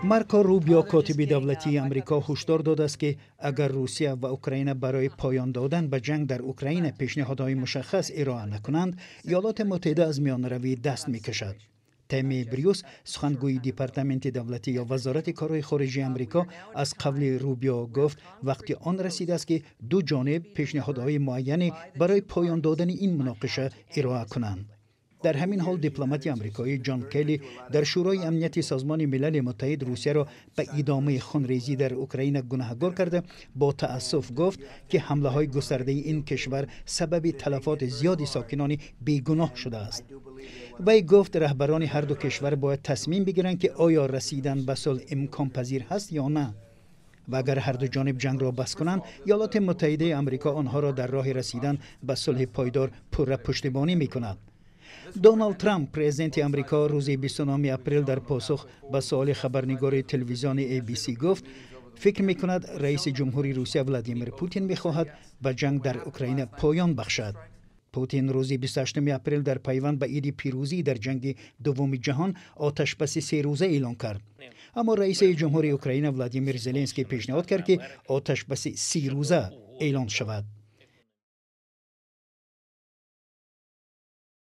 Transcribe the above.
Марко Рубио, котиби давлатии Амрико, ҳушдор додааст, ки агар Русия ва Украина барои поён додан ба ҷанг дар Украина пешниҳодҳои мушаххас ироа накунанд, Иёлоти Муттаҳида аз миёнаравӣ даст мекашад. Теми Брюс, сухангӯи Департаменти давлатӣ ё Вазорати корҳои хориҷии Амрико, аз қавли Рубио гуфт, вақти он расидааст, ки ду ҷониб пешниҳодҳои муайяне барои поён додани ин муноқиша ироа кунанд. Дар ҳамин ҳол дипломати амрикоӣ Ҷон Келли дар Шӯрои Амнияти Созмони Милали Муттаҳид Русияро ба идомаи хунрезӣ дар Украина гунаҳгор карда, бо таассуф гуфт, ки ҳамлаҳои густардаи ин кишвар сабаби талафоти зиёди сокинони бегуноҳ шудааст. Вай гуфт, раҳбарони ҳарду кишвар бояд тасмим бигиранд, ки оё расидан ба сулҳ имконпазир ҳаст ё на, ва агар ҳарду ҷониб ҷангро бас кунанд, Иёлоти Муттаҳидаи Амрико онҳоро дар роҳи расидан ба сулҳи пойдор пурра пуштибонӣ мекунад. Доналд Трамп, президенти Амрико, рӯзи 29 апрел дар посух ба суоли хабарнигори телевизиони ABC гуфт, фикр мекунад, раиси ҷумҳури Русия Владимир Путин мехоҳад ба ҷанг дар Украина поён бахшад. Путин рӯзи 28 апрел дар пайванд ба иди пирӯзӣ дар ҷанги дуввуми ҷаҳон оташбаси серӯза эълон кард, аммо раиси ҷумҳури Украина Владимир Зеленский пешниҳод кард, ки оташбаси 30 рӯза эълон шавад.